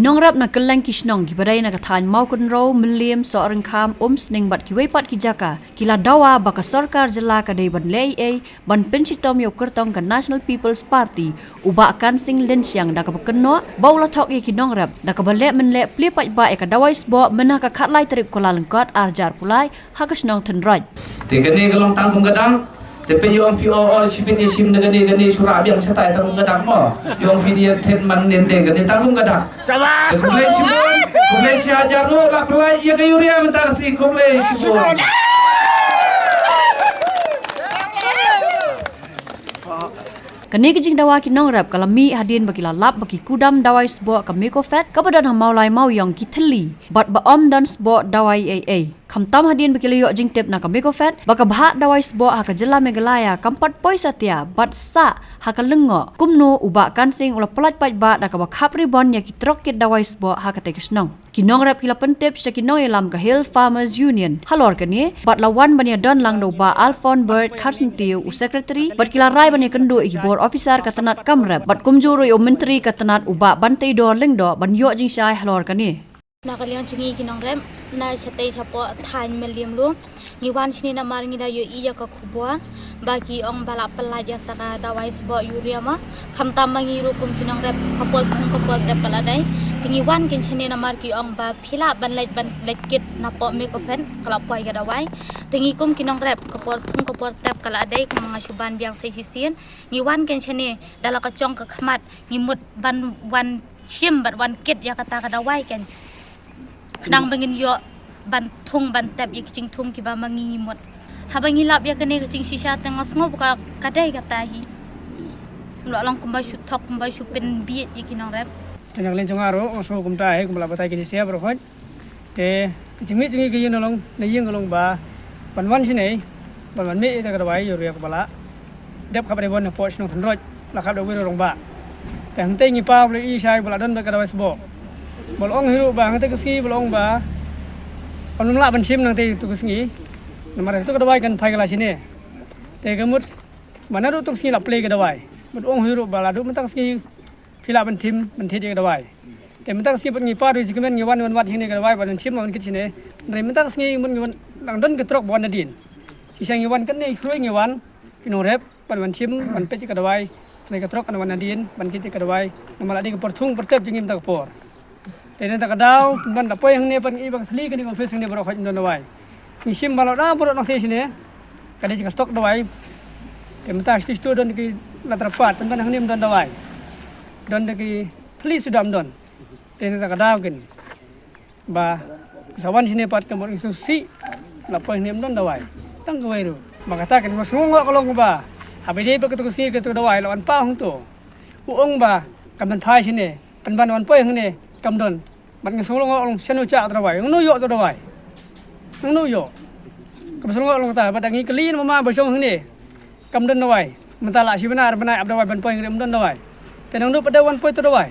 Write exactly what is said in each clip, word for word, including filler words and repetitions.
Nongrep na kylleng ki shnong kiba dei na ka thaiñ Mawkynrew, Mylliem, Sohryngkham, Umsning bad kiwei pat ki jaka ki la dawa ba ka sorkar jylla ka dei ban leh ei ei ban pynshitom ïa u kyrtong ka National People's Party u Bah Kansing Lynchiang da kaba kynnoh ba u la thok ïa ki nongrep da kaba leh mynleh plie paidbah ïa ka dawai sboh mynha ka khatlai tarik Kyllalyngkot arhajar arphew lai ha ka shnong Thynroit. Te kane ka long tang kum ka dak. Te peit ïa ong phi o o shibit ïa shim na kane kane shu rah biang shatai tang kum ka dak mo. Ïa ong phi ne ïa thet man ne te kane tang kum ka dak. Khublei shibun, khublei shihajar nguh, la pynlait ïa ka urea mynta ka sngi, khublei shibun. Kane ka jingdawa ki nongrep ka la mih hadien ba ki la lap ba ki kudam dawai sboh ka Micofed kaba don ha Mawlai Mawiong ki thylli bad ba ym don sboh dawai ei ei. Khamtam hadien ba ki la ïoh jingtip na ka Micofed ba ka bhah dawai sboh ha ka jylla Meghalaya kam pat poi satia bad sah ha ka lyngngoh, kumno u Bah Kansing u la pynlait paidbah da kaba khap ribon ïa ki trok kit dawai sboh ha katei ka shnong. Ki nongrep ki la pyntip sha ki nongïalam ka Hill Farmers Union halor kane bad la wan ban ïadon lang da u Bah Alphonse Bird Kharsyntiew u secretary bad ki la rai ban ïakynduh ïa ki bor officer ka tnat kam rep bad kumjuh ruh ïa u myntri ka tnat u Bah Banteidor Lyngdoh ban ïoh jingshai halor kane. Na ka liang jong ngi ki nongrep na shatei shapoh thaiñ Mylliem ruh ngi wan shane namar ngi da ïohi ïa ka khubor ba ki ong ba la pynlait ïa kata ka dawai sboh urea mo. Khamtam ma ngi ruh kum ki nongrep ka por thung ka por tep ka la dei. Te ngi wan kein shane namar ki ong ba phi lah ban leit ban leit kit napoh Micofed ka la poi ka dawai. Te ngi kum ki nongrep ka por thung ka por tep ka la dei, kumba nga shu ban biang sa shisien ngi wan kein shane da la ka jong ka khmat ngi mut ban wan shim bad wan kit ïa kata ka dawai kein. Khnang ba ngin ïoh ban thung ban tep ïa ki jingthung kiba ma ngi ngi mut. Haba ngi lap ïa kane ka jingshisha te nga sngew ba ka dei kata hi. Sngewbha long kumba shu thok kumba shu pynbieit ïa ki nongrep. Te na ka liang jong nga ruh nga sngew kumta hi kumba la batai kine sha baroh khoit. Te ka jingmih jong ngi ka ïing na long na ïing ka long ba ban wan shane ban wan mih ïa ka dawai urea kaba la dep khap ribon hapoh shnong Thynroit la khap da uwei u rangbah. Te hangtei ngi paw ba la i shai ba la don bad ka dawai sboh. Ba la ong hi ruh ba hangtei ka sngi ba la ong ba ym lah ban shim hangtei tu ka sngi. Namar tu ka dawai kan phai ka la shane. Te ka mut ba naduh tu ka sngi la plie ka dawai. Ba la ong hi ruh ba la duh mynta ka sngi phi lah ban shim ban thied ïa ka dawai. Te mynta ka sngi pat ngi pat ruh jingkmen ngi wan wan wad shane ka dawai ban shim ban kit shane. Hynrei mynta ka sngi mut ngi wan dang don ka trok ba wan nadien. Shisha ngi wan kane khrui ngi wan ki nongrep ban wan shim ban peit ïa ka dawai. Hynrei ka trok kan wan nadien ban kit ïa ka dawai. Namar la dei ka por thung por tep jong ngi mynta ka por. Te nangta ka daw pynban la poi hangne pat ngi i ba ka thli kane ka office hangne baroh khoit ym don dawai. Ngi shim ba la da baroh nangta shane. Ka dei ka stock dawai. Te mynta shatu shatu don ki la tyrpad pynban hangne ym don dawai. Don da ki thli suda ym don. Te nangta ka daw kin ba sa wan shane pat ka mut ngi sngewsih la poi hangne ym don dawai. Tang kawei ruh ba kata kan ba sngew ngoh ka long ba haba dei ba katu ka sngi katu dawai la wan paw hangto. U ong ba kan ban phai shane pynban wan poi hangne kam don. Bad nga sngew ngoh long shano cha ka dawai, ngano ïoh ka dawai. Ngano ïoh. Ka ba sngew ngoh long ta bad ngi kylli na mama ba shong hangne. Kam don dawai. Mynta la shi bnai ar bnai ap dawai ban poi ngi ym don dawai. Te nangno pat da wan poi tu dawai.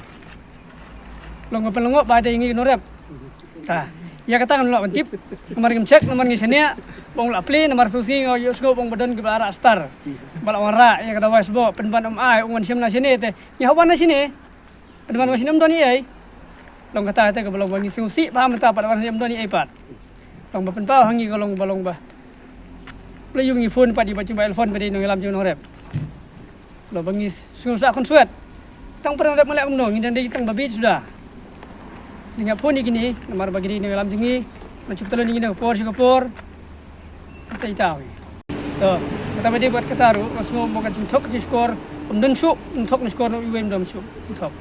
Long ka pynlyngngoh ba dei ngi nongrep. Ta ïa kata ngan lah ban tip. Namar ngim check namar ngi shaniah. Ba ong la plie namar tu sngi nga ïohsngew ba ong ba don kiba la rah star. Ba la wanrah ïa ka dawai sboh pynban ym ai ong wan shim na shane te ngi hap wan na shane. Pynban wan shane ym don ei ei. Long kata te ka ba long ba ngi sngewsih ba mynta pat wan shane ym don ei ei pat. Long ba pynpaw ha ngi ka long ba long ba la ïoh ngi phone pat ïa ba jingba el phone ba dei nongïalam jong nongrep. Long ba ngi sngewsih khun suet. Tang pyrshang rep ngi leh kumno ngi dang dei tang ba bit suda. Ngi ïa phone ïa kine namar ba ki dei nongïalam jong ngi. Na chup talon ïa kine ka por sha ka por. Kata ita wi. To kata ba dei bad kata ruh nga sngew ba ka jingthok ka jingshkor ym don shuh, ym thok jingshkor na iwei ym don shuh, ym thok.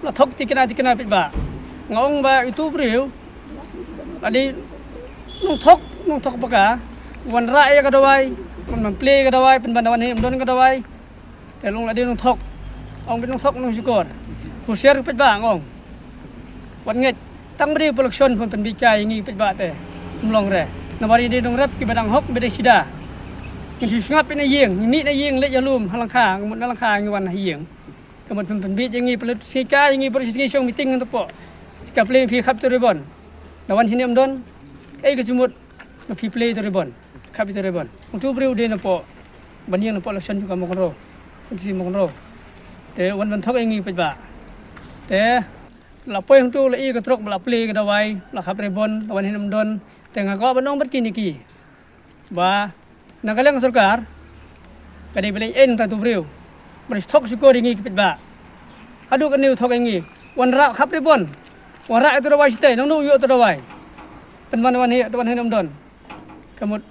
La thok tikna tikna peit ba nga ong ba itu briew la dei nongthok, nongthok baka wanrah ïa ka dawai, wan plie ïa ka dawai, pynban da wan hi ym don ka dawai. Te long la dei nongthok. Ong beit nongthok nongshukor. Husiar peit ba nga ong. Wat ngeit tang ba dei election pynbeit kai ïa ngi peit ba te. Ym long re. Namar ïa dei nongrep kiba dang hok ba dei sida. Ngin shu sngap ïa na ïing, ngi mih na ïing leit ïalum ha lyngkha, ngi mut na lyngkha ngi wan ha ïing. Ka mut pynbeit ïa ngi pynlut sngi kai ïa ngi pynlut sngi shong meeting ngan tepok. Ka plie phi khap tu ribon. Da wan shane ym don. Ei ka jingmut. Ba phi plie ïa tu ribon, khap ïa tu ribon. Utu briew u dei napoh ban ïeng napoh election jong ka Mawkynrew, constituency Mawkynrew. Te wan ban thok ïa ngi peit ba. Te La poi hangtu la i ka trok ba la plie ka dawai, la khap ribon, la wan hi na Umdon. Te nga kwah ban ong bad kine ki ba na ka liang ka sorkar ka dei ba leh ei nangta tu briew. Ba la thok shukor ïa ngi ki paidbah. Haduh kane u thok ïa ngi. Wanrah khap ribon. Wanrah ïa tu dawai shatei, nangno u ïoh tu dawai. Pynban wan hi, wan hi na Umdon. Ka mut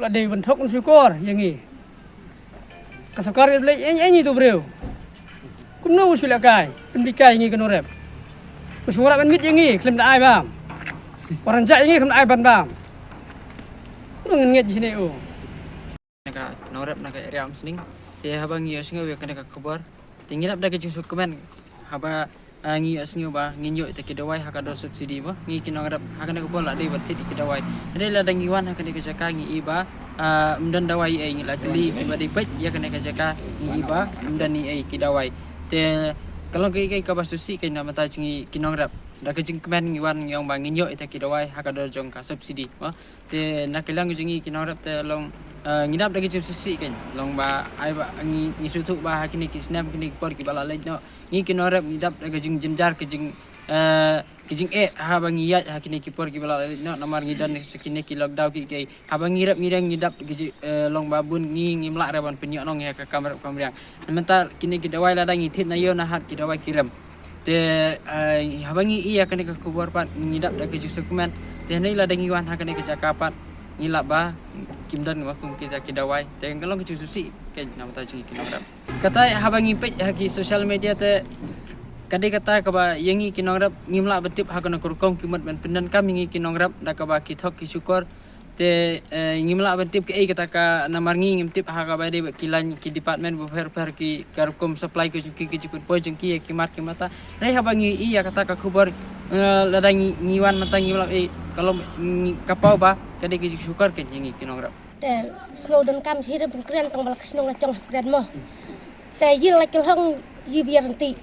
la dei ban thok shukor ïa ngi. Ka sorkar ka dei ba leh ei ei ngi tu briew. Kumno u shu lehkai, pynbikai ïa ngi ki nongrep. U shu wanrah ban ngeit ïa ngi khlem da ai bam. Wanrah jah ïa ngi khlem da ai ban bam. Kumno ngin ngeit shane u. Na ka nongrep na ka area Umsning. Te haba ngi ïohsngew ïa kane ka khubor, te ngi dap da ka jingsngewkmen haba, ah, ngi ïohsngew ba ngin ïoh ïa ki dawai ha ka dor subsidy ba ngi ki nongrep ha kane ka por la dei ban thied ïa ki dawai. Hynrei lada ngi wan ha kane ka jaka ngi i ba, ah, ym don dawai ei, ngi la kylli kiba dei peit ïa kane ka jaka ngi i ba ym don ei ei ki dawai. Te ka long kaei kaei kaba sngewsih kein namar ta jong ngi ki nongrep. Da ka jingkmen ngi wan ngi ong ba ngin ïoh ïa ki dawai ha ka dor jong ka subsidy ba. Te na ka liang ka jong ngi ki nongrep te long, eh, ngi dap da ka jingsngewsih kein. Long ba ai ba ngi, ngi sngewthuh ba ha kine ki snem kine ki por kiba la leit noh, ngi ki nongrep ngi dap da ka jingjynjar ka jing, eh, ka jingeh haba ngi ïaid ha kine ki por kiba la leit noh namar ngi don sa kine ki lockdown kiei kiei. Haba ngi rep ngi reng ngi dap da ka jing, eh, long ba bun ngi ngim lah re ban pynïoh nong ïa ka kam rep kam riang. Namar ta kine ki dawai lada ngi thied na ïew na hat ki dawai ki rem. Te, eh, haba ngi i ïa kane ka khubor pat ngi dap da ka jingsngewkmen. Te hynrei lada ngi wan ha kane ka jaka pat ngi lap ba kim don ba kum kita ki dawai. Te ka long ka jingsngewsih kein namar ta jong ngi ki nongrep. Kata haba ngi peit ha ki social media te ka dei kata kaba ïa ngi ki nongrep ngim lah ba tip ha kano ka rukom ki mut ban pyndonkam ïa ngi ki nongrep da kaba ki thok ki shukor. Te, eh, ngim lah ban tip kaei kata ka namar ngi ngim tip ha kaba dei bad ki lain ki department bapher bapher ki ka rukom supply ka jong ki, ki jingpynpoi jong ki ïa ki mat ki mata. Hynrei haba ngi i ïa kata ka khubor, eh, lada ngi, ngi wan mynta ngim lah, eh, ka long ngi ka paw ba ka dei ka jingshukor kein ïa ngi ki nongrep. Te sngew donkam shi rem pynkrem tang ba la ka shnong la jong ha kren mo. Te yi la ki long yi biar nti.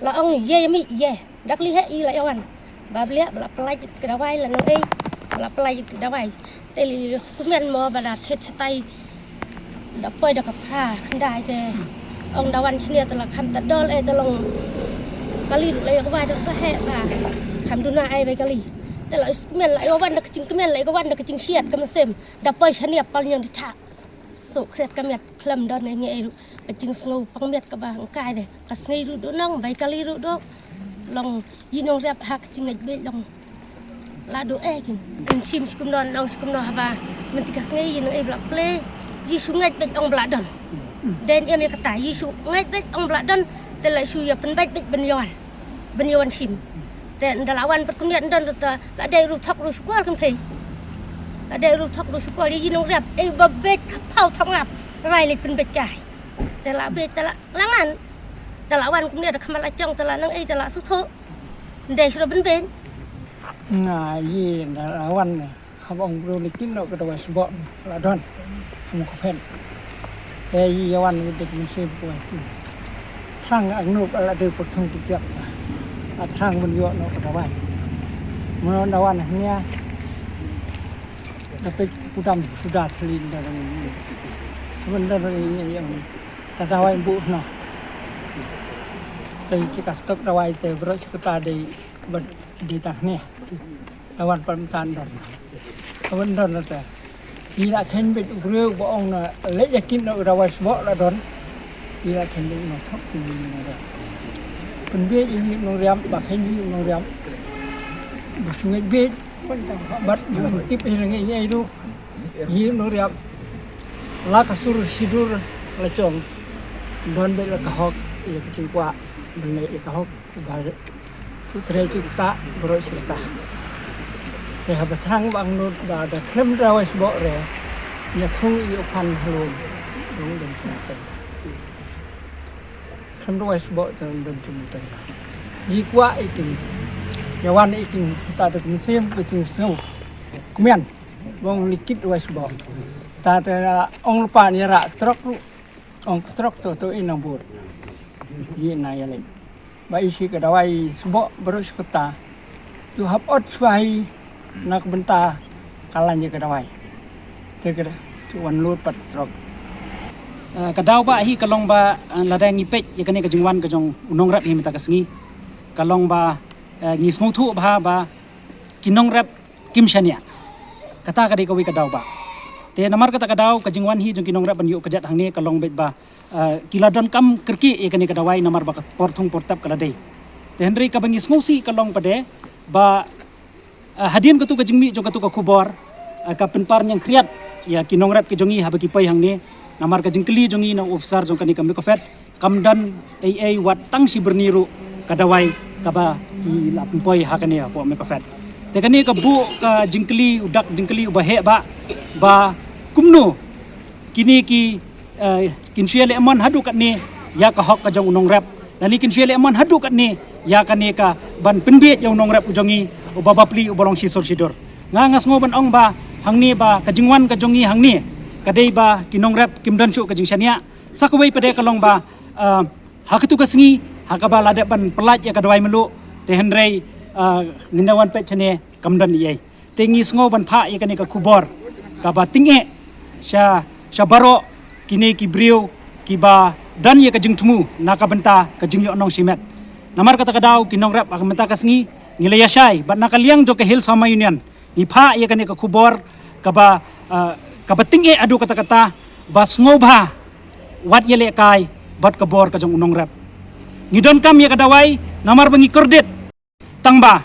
La ong ye mi ye. Dak li he i la yawan. Ba blia ba la pelai ka dawai la nong ei. Ba la pelai ka dawai. Te li yo sukumen mo ba da thet satai. Da poi da ka pha khandai te. Ong da wan chnia te la kham ta dol ei te long. Kali la yo ka bai da ka he ba. Kham duna ei bai kali. Te la sukumen la yo wan da ka jingkmen la yo wan da ka jingshiat ka mesem. Da poi chnia pal nyong di tha. So kret ka miat khlem don ngi ei ruh ka jingsngew pang miat kaba ngkai de ka sngi ruh do nong bai kali ruh do long yi nongrep ha ka jingngeit beit long la do eh kin kan shim shi kumno nong shi kumno haba mynta ka sngi yi nong ei bla ple yi shu ngeit beit ong bla don den em ya kata yi shu ngeit beit ong bla don te la shu ya pynbeit beit ban yawan ban yawan shim. Te nda la wan pat kumne nda nda la dei ru thok ru shukor kan phei. La dei ru thok ru shukor yi nong riap ei ba bej ka pau thok ngap. Rai li pynbej kai. Te la bej te la langan. Te la wan kumne da khama la chong te la nang ei te la suthu. Ndei shura pynbej. Nga yi nda la wan ne. Haba ong bru likin no ka dawai sbok la don. Haba ko phen. Te yi yawan ngi dik musim ko. Thrang ang nuk ala de purthung tu tiap. A thrang mun yo no ka dawai. Mun dawan hnya. Dapat pudam sudah thlin da ngi. Mun da ngi yang ta dawai bu no. Te ki ka stok dawai te bro sekta de bad de tah ne. Lawan pyntan don. Lawan don na ta. Ila khen bet u breu ba ong na leh yakin na u dawai sbok la don. Ila khen bet na thok tu ni na don. Pynbet ini nong riam ba khen ini nong riam. Bu sungai bet. Bat bu tip ini ngai ini tu. Ini nong riam. La ka sur sidur la chong. Don bet la ka hok. Ila ka chingkwa. Don bet la ka hok. Ba tu trei tu ta bro sirta. Te haba thrang ba ang nud ba da khlem dawai sbok re. Nya thung i u phan hlum. Dong dong sum te. Khlem dawai sbok te dong dong sum te. Yi kwah i kin. Yawan i kin ta da kin sim i kin sngewkmen. Bong likit dawai sbok. Ta te ong lupa ni ra trok ru. Ong trok to to i nang bur. Yi na yalek. Ba isi ka dawai sbok baru sekota. Tu hap ot suai na ka benta ka lanja ka dawai. Te ka tu wan lut pat trok. Eh, ka daw ba hi ka long ba, eh, lada ngi peit ïa kane ka jingwan ka jong u nongrep hi mynta ka sngi. ka long ba, eh, ngi sngewthuh bha ba ki nongrep kim shaniah. Kata ka dei kawei ka daw ba. Te namar kata ka daw, ka jingwan hi jong ki nongrep ban ïoh kjat hangne ka long beit ba, eh, ki la donkam kyrkieh ïa kane ka dawai namar ba ka por thung por tep ka la dei. Te hynrei kaba ngi sngewsih ka long pat de ba, eh, hadien katu ka jingmih jong katu ka khubor, eh, ka pynpar ñiangkhriat ïa ki nongrep ki jong ngi haba ki poi hangne. Namar ka jingkylli jong ngi na u officer jong kane ka MICOFED, kam don ei ei wat tang shi byrni ruh ka dawai kaba ki la pynpoi ha kane hapoh MICOFED. Te kane ka buh ka jingkylli, u dak jingkylli uba heh ba, ba kumno kine ki, eh, kin shu ïaleh mon haduh katne ïa ka hok ka jong u nongrep, lane kin shu ïaleh mon haduh katne ïa kane ka ban pynbiej ïa u nongrep u jong ngi uba bapli, uba long shisur shidur. Nga, nga sngew ban ong ba hangne ba ka jingwan ka jong ngi hangne ka dei ba ki nongrep kim don shuh ka jingshaniah. Sa kawei pat de ka long ba, eh, ha katu ka sngi ha kaba la dep ban pyllait ïa ka dawai mluh, te hynrei, eh, ngin da wan peit shane kam don ei ei. Te ngi sngew ban phah ïa kane ka khubor kaba tyngeh sha, sha baroh kine ki briew kiba don ïa ka jingthmu na ka bynta ka jingïoh nong shimet. Namar kata ka daw ki nongrep ha ka mynta ka sngi ngi la ïashai bad na ka liang jong ka Hill Sohma Union ngi phah ïa kane ka khubor kaba, ah, kaba tyngeh haduh katta katta ba sngewbha wat ïalehkai bad ka bor ka jong u nongrep. Ngi donkam ïa ka dawai namar ba ngi kordit. Tang ba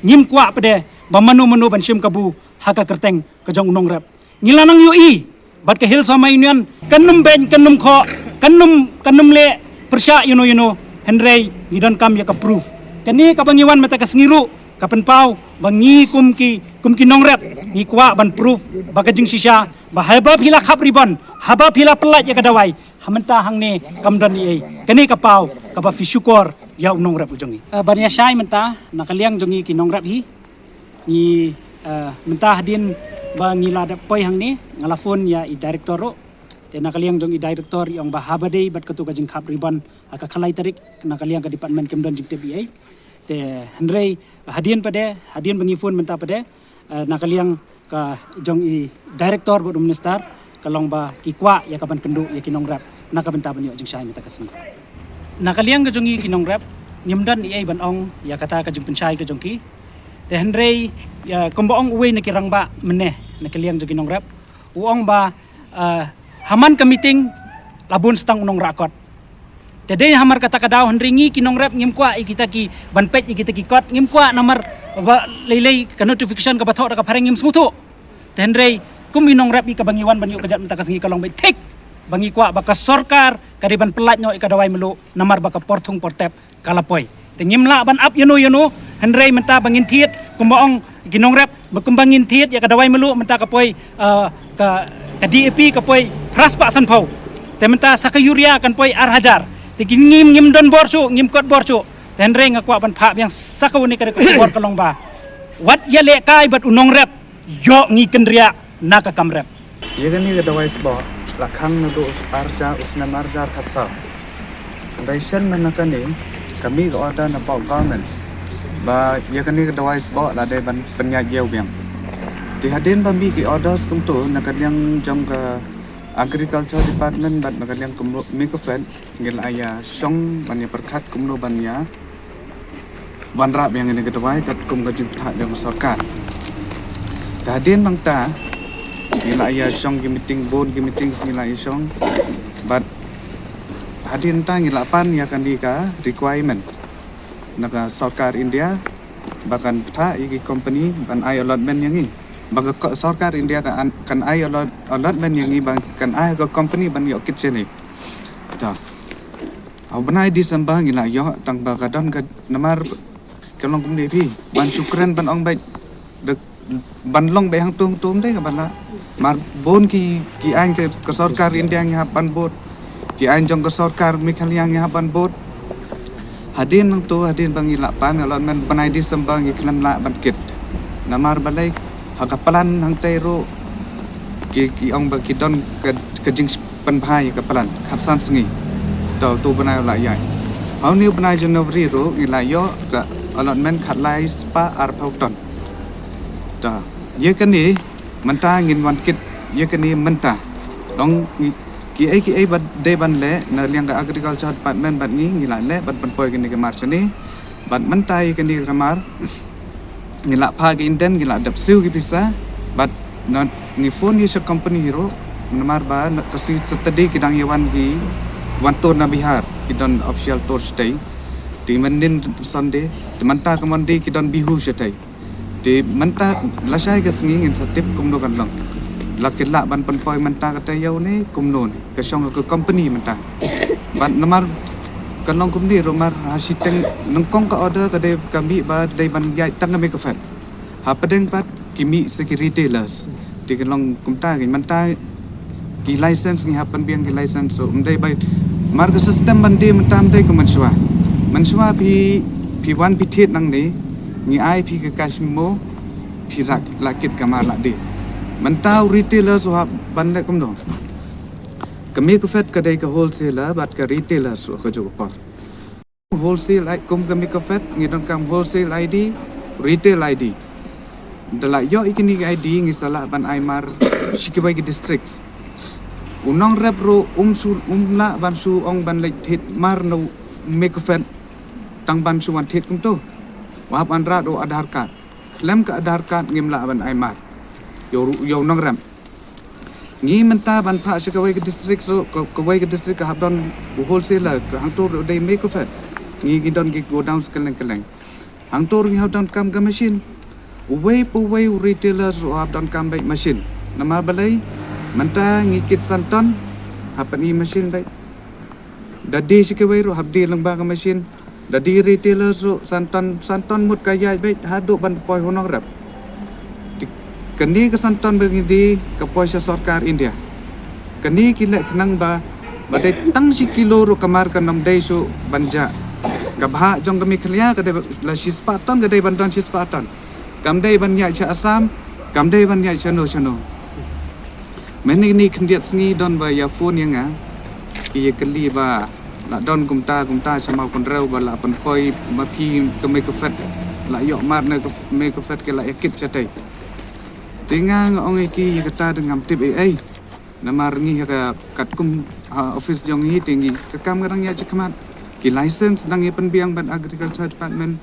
ngim kwah pat de ba mano mano ban shim kabu ha ka kyrteng ka jong u nongrep. Ngi la nang ïohi bad ka Hill Sohma Union kan ym beiñ, kan ym khoh, kan ym, kan ym leh pyrshah ïano ïano, hynrei ngi donkam ïa ka proof. Kane kaba ngi wan mynta ka sngi ruh ka pynpaw ba ngi kum ki, kum ki nongrep ngi kwah ban proof ba ka jingshisha ba haba phi la khap ribbon, haba phi la pyllait ïa ka dawai, ha mynta hangne kam don ei ei. Kane ka paw kaba phi shukor ïa u nongrep u jong ngi. Eh, ban ïashai mynta na ka liang jong ngi ki nongrep hi, ngi, eh, mynta hadien ba ngi la dep poi hangne nga la phone ïa i director ruh. Te na ka liang jong i director i ong ba haba dei bad katu ka jingkhap ribbon ha ka khatlai tarik, na ka liang ka department kim don jingtip ei ei. Te hynrei hadien pat de, hadien ba ngi phone mynta pat de, eh, na ka liang ka jong i director bad u minister ka long ba ki kwah ïa ka ban kynduh ïa ki nongrep na ka bynta ban ïoh jingshai mynta ka sngi. Na ka liang ka jong ngi ki nongrep ngim don ei ei ban ong ïa kata ka jingpynshai ka jong ki. Te hynrei, ïa, kumba ong uwei na ki rangbah mynne na ka liang jong ki nongrep, u ong ba, ah, ha man ka meeting la bun stang u nongrah kot. Te dei hamar kata ka daw hynrei ngi ki nongrep ngim kwah ïa kita ki ban peit ïa kita ki kot, ngim kwah namar ba lei lei ka notification kaba thoh da ka phareng ngim sngewthuh. Te hynrei kum i nongrep ïa kaba ngi wan ban ïoh kjat mynta ka sngi ka long beit thik ba ngi kwah ba ka sorkar ka dei ban pyllait noh ïa ka dawai mluh namar ba ka por thung por tep ka la poi. Te ngim lah ban ap ïano ïano, hynrei mynta ba ngin thied kumba ong ki nongrep, ba kumba ngin thied ïa ka dawai mluh mynta ka poi, ah, ka, ka D A P ka poi phra spah sanphew. Te mynta sa ka urea kan poi ar hajar. Te ki ngim, ngim don bor shuh, ngim kot bor shuh. Te hynrei nga kwah ban phah biang sa kawei ka dei ka khubor ka long ba wat ïalehkai bad u nongrep ïoh ngi kynriah na ka kam rep. Ïa kane ka dawai sboh la khang naduh u arhajar, u snem arhajar khatsaw. Hynrei shen mynta kane ka mih ka order na pok government ba ïa kane ka dawai sboh la dei ban pynïaid ïew biang. Te hadien ba mih ki orders kumto na ka liang jong ka Agriculture Department bad na ka liang kumno MICOFED ngi la ïa shong ban ïa pyrkhat kumno ban ïa wanrah biang ïa kane ka dawai katkum ka jingpynthah jong ka sorkar. Te hadien nangta ngi la ïa shong ki meeting, bun ki meeting ngi la ïa shong. Bad hadien ta ngi la pan ïa kane ka requirement na ka sorkar India ba kan pynthah ïa ki company ban ai allotment ïa ngi. Ba ka ko-, sorkar India ka an, kan ai allot-, allotment ïa ngi ba kan ai ka company ban ïoh kit shane. Ta. Ha u bnai December ngi la ïoh tang ba ka don ka namar ka long kumne phi ban shu kren ban ong beit da ban long beit hangto hangto ym dei ka ban lah. Mar bun ki, ki aiñ ka, ka sorkar India ngi hap ban bud, ki aiñ jong ka sorkar Meghalaya ngi hap ban bud. Hadien nangto, hadien ba ngi la pan allotment bnai December ngi khlem lah ban kit. Namar balei ha ka plan hangtei ruh ki, ki ong ba ki don ka, ka jing pynbha ïa ka plan khatsan sngi. To, to u bnai u la ïaid. Ha une u bnai January ruh ngi la ïoh ka allotment khatlai spah arphew ton. To, ïa kane mynta ngin wan kit ïa kane mynta. Long ngi, kiei kiei ba dei ban leh na liang ka Agriculture Department bad ngi ngi la leh bad pynpoi kane ka mar shane. Bad mynta ïa kane ka mar ngi la phah ki indent, ngi la dep siew ki pisa. Bad ngi phone ïa sha company hi ruh, namar ba na ka sngi Saturday ki dang ïa wan ki wan tour na Bihar, ki don official tour shatei. Te mynnin Sunday, te mynta ka Monday ki don Bihu shatei. Te mynta lashai ka sngi ngin sa tip kumno kan long. La ki lah ban pynpoi mynta kata ïa une kumno ne, ka shong ka company mynta. Bad namar kan long kumne ruh, mar ha shiteng nyngkong ka order ka dei ka mih ba dei ban ïaid tang ka Mekfed. Hapdeng pat ki mih sa ki retailers. Te kan long kumta, ki mynta ki license ngi hap ban biang ki license, so ym dei bai mar ka system ban die mynta ym dei kum mynshuwa. Mynshuwa phi, phi wan phi thied nangne, ngi ai phi ka cash memo, phi rak la kit ka mar la die. Mynta u retailer u hap ban leh kumno? Ka Mekfed ka dei ka wholesaler bad ka retailer u ka jong ka por. Wholesale I-, kum ka Mekfed ngi donkam wholesale I D, retail I D. Da la ïoh ïa kine ki I D ngi sa lah ban ai mar sha kiwei ki districts. U nongrep ruh um shu, um lah ban shu ong ban leit thied mar na u Mekfed tang ban shu wan thied kumto. U hap ban wanrah u Aadhaar card. Khlem ka Aadhaar card ngim lah ban ai mar ïa u, ïa u nongrep. Ngi mynta ban phah sha kawei ka district, so ka, kawei ka district ka hap don u wholesaler, ka hangto ruh dei Mekfed. Ngi, ngi don ki godown kylleng kylleng. Hangto ruh ngi hap donkam ka machine. Uwei pa uwei u retailer ruh hap donkam beit machine. Namar balei? Mynta ngi kit san ton, hap pyni machine beit. Da die sha kiwei ruh hap die lyngba ka machine. Da die retailer ruh san ton, san ton mut ka ïaid beit haduh ban poi ha u nongrep. Te kane ka san ton ba ngi die ka poi sha sorkar India. Kane ki leh khnang ba, ba dei tang shi kilo ruh ka mar kan ym dei shuh ban jah. Ka bhah jong ka Meghalaya ka dei la shispah ton, ka dei ban don shispah ton. Kam dei ban ïaid sha Assam, kam dei ban ïaid shano shano. Mynne kine khyndiat sngi don ba ïa phone ïa nga, ki ïa kylli ba la don kumta kumta sha Mawkynrew ba la pynpoi ma phi ka Mekfed, la ïoh mar na ka Mekfed, ki la ïa kit shatei. Te nga nga ong ïa ki, ïa kata da ngam tip ei ei. Namar ngi ha ka katkum ha office jong ngi te ngi ka kam ka dang ïaid shakhmat. Ki license dang ïa pynbiang bad Agriculture Department.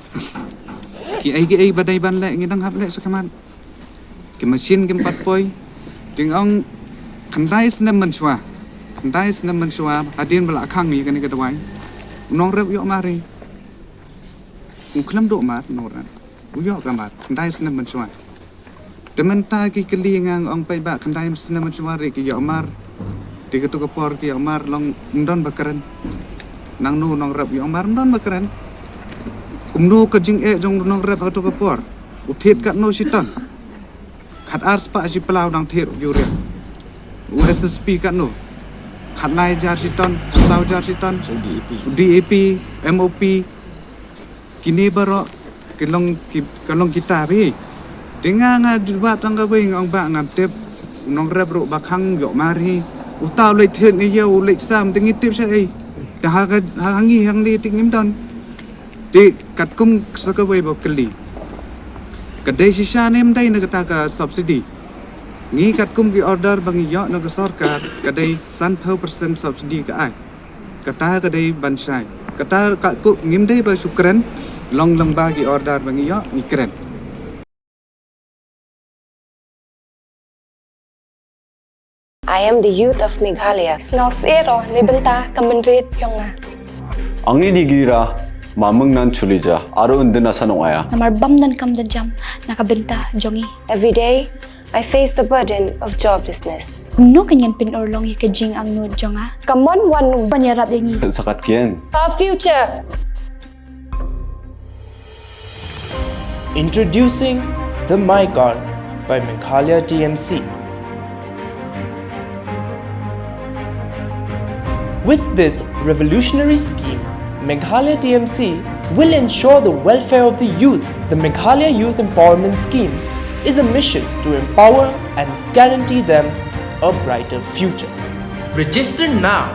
Ki ei ki ei ba dei ban leh ngi dang hap leh shakhmat. Ki machine kim pat poi. Te nga ong khyndai snem mynshuwa. Khyndai snem mynshuwa hadien ba la khang ïa kane ka dawai, u nongrep u ïoh mar hi. Um khlem duh mar u nongrep. U ïoh ka mar khyndai snem mynshuwa. Te mynta ki kylli nga, nga ong peit ba khyndai snem mynshuwa ruh ki ïoh mar. Te kato ka por ki ïoh mar long ym don ba kren. Nangno u nongrep u ïoh mar ym don ba kren. Kumno ka jingeh jong u nongrep ha kato ka por? U thied katno shi ton? Khatar spah shi pla u dang thied u urea. U S S P katno? Khatlai hajar shi ton, khatsaw hajar shi ton. U D A P. U D A P, M O P. Kine baroh ki long ki, ka long kita phi. Te nga nga jubab tang kawei, nga ong ba ngam tip. U nongrep ruh ba khang u ïoh mar hi. Uta u leit thied ne ïa u leit sam te ngi tip shaei. Te ha ka, ha ngi hangne te ngim don. Te katkum sa kawei ba kylli, ka dei shisha ne ym dei na kata ka subsidy? Ngi katkum ki order ba ngi ïoh na ka sorkar ka dei sanphew percent subsidy ka ai. Kata ka dei ban shai. Kata ka ku ngim dei ba shu kren, long lyngba ki order ba ngi ïoh ngi kren. I am the youth of Meghalaya. Sngewsih ro na bynta ka mynried jong nga. Ang ni di gira ma meng nan chuli ja, aro undin asa nong aya. Namar bam dan kam dan jam na ka bynta jong ngi. Every day I face the burden of joblessness. Kumno kan ngan pynurlong ïa ka jingangnud jong nga? Ka mon wan u ban ïarap ïa ngi. Sakat kien. Our future. Introducing the MyCard by Meghalaya T M C. With this revolutionary scheme, Meghalaya T M C will ensure the welfare of the youth. The Meghalaya Youth Empowerment Scheme is a mission to empower and guarantee them a brighter future. Register now